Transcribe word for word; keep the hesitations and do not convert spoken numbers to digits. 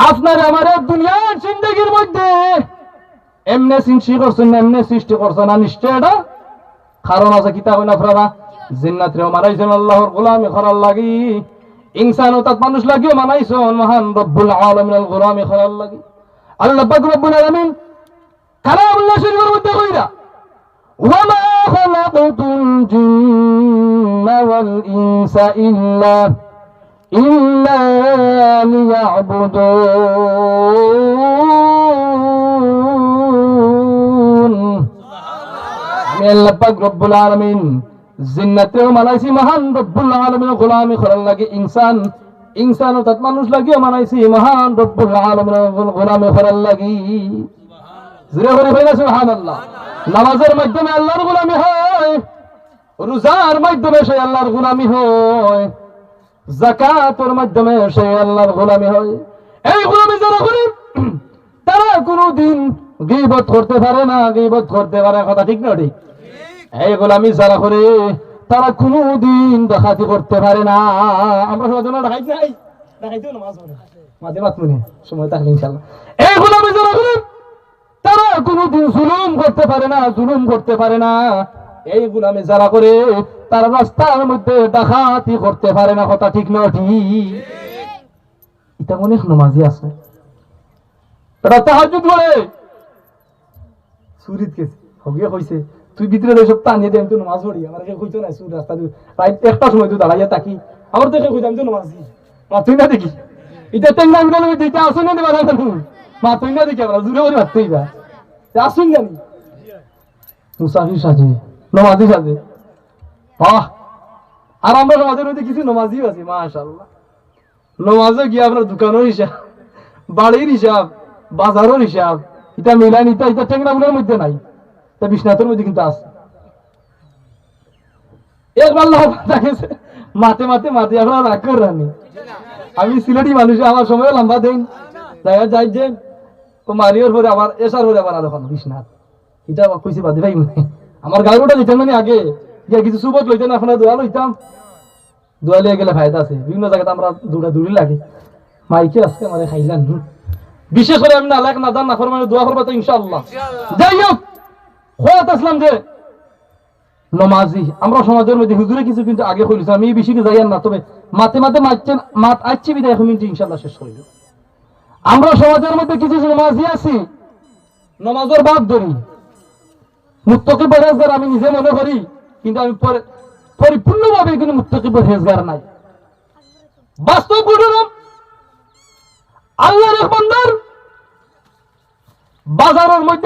আপনারে আমারে দুনিয়ার জিন্দেগির মধ্যে এমনে সৃষ্টি করছইন না, এমনে সৃষ্টি করছইন না, নিশ্চয় এটা কারণ আছে। কিতা কইন আপনারা? জিন্নাতরেও বানাইছইন আল্লাহর গোলামি করার লাগি, ইনসান অর্থাৎ মানুষ লাগিও বানাইছইন মহান রব্বুল আলামিনের গোলামি করার লাগি। আল্লাহ পাক রব্বুল আলামিন কালামুল্লাহ শরীফের মধ্যে কইরা, "ওয়া মা খালাকতুল জিন্না ওয়াল ইনসা ইল্লা, ইল্লা লিয়াবুদুন।" আমি আল্লাহ পাক রব্বুল আলামিন জিন্নাতরেও বানাইছি মহান রব্বুল আলামিনের গোলামি করার লাগি, ইনসান, ইনসান অর্থাৎ মানুষ লাগিও বানাইছি মহান রব্বুল আলামিনের গোলামি করার লাগি। জোরে করি কইন না সুবহানাল্লাহ। নামাজের মাধ্যমে আল্লাহর গোলামি হয়, রোজার মাধ্যমে সে আল্লাহর গোলামি হয়, যাকাতর মাধ্যমে সে আল্লাহর গোলামি হয়। এই গোলামি যারা করে, তারা কোনোদিন গীবত করতে পারে না, গীবত করতে পারে, কথা ঠিক না ঠিক? এই গোলামি যারা করে, তারা কোনোদিন ডাকাতি করতে পারে না। আমরা সমাজে না ডাকাইত নাই, ডাকাইতেও নামাজ পড়ে। মাঝে মাত মনে, সময় থাকলে ইনশাআল্লাহ। এই গোলামি যারা করে, তারা কোনোদিন জুলুম করতে পারে না, জুলুম করতে পারে না। এই গোলামি যারা করে, তারা রাস্তার মধ্যে ডাকাতি করতে পারে না, কথা ঠিক না ঠিক? ইতা অনেক নমাজি আছে, তারা তাহাজ্জুদ পড়ে, চুরিত গেছে, হগিয়ে কইছে, "তুই ভিতরে যাই, সব টানিয়ে দে, আমি তো নমাজ পড়ি।" আমার কেউ কইতো না, চুর রাস্তা দিয়ে রাইত একটা সময় তুই দাঁড়াইয়া থাকি, আমার তো কেউ কইতো, "আমি তো নমাজি।" মাতই না দেখি। ইটা টেঙ্গা উঠানো হইতে, ইটা আসুন না দিবা না কেন? মাতই না দেখি আমরা, জুরে করে মাতই না। ইটা আসুন জানি। মুসাফির সাজে, নমাজি সাজে। বাহ! আর আমরা সমাজের মধ্যে কিছু নমাজিও আছে, মাশাআল্লাহ। নমাজও গিয়া আপনার দোকানের হিসাব, বাড়ির হিসাব, বাজারের হিসাব, ইটা মিলান, ইটা, ইটা টেঙ্গাগুলোর মধ্যে নাই, তা বিশ্বনাথের মধ্যে কিন্তু আছে। একবার লাভ গেছে, মাতে মাতে মাতে আপনারা রাগ কররানি। আমি সিলেটি মানুষ, আমার সময় লম্বা দিন, যাই যাই যে, ও মারিওর পরে আবার, এসার পরে আবার আরো বিশ্বনাথ। ইটা আবার কইছি বাদে ভাই, আমার গাড়ি ওটা দিতাম মানে আগে, গিয়া কিছু সুবত লইতাম, আপনারা দোয়া লইতাম। দোয়া লইয়া গেলে ফায়দা আছে। বিভিন্ন জায়গাতে আমরা দৌড়াদৌড়ি লাগে। মাইকে আজকে আমারে খাইলাম। হুম। বিশেষ করে আমি নালায়েক নাদান নাফরমানের দোয়া করবা তো ইনশাআল্লাহ। যাই হোক, কইতাছিলাম যে নমাজি, আমরা সমাজের মধ্যে হুজুরে কিছু কিন্তু আগে কইলিছে, আমি এই বিষয়ে যাই আর না, তবে মাতে মাতে মাতছেন, মাত আইছে বিদায় এখন মিনিট ইনশাআল্লাহ শেষ করিব। আমরা সমাজের মধ্যে কিছু নমাজি আছি, নমাজের বাদ ধরি, মুত্তাকি পরহেজগার আমি নিজে মনে করি, কিন্তু আমি পরে-, পরিপূর্ণভাবে কিন্তু মুত্তাকি পরহেজগার নাই। বাস্তব ঘটনা, আল্লাহর এক বান্দার বাজারের মধ্যে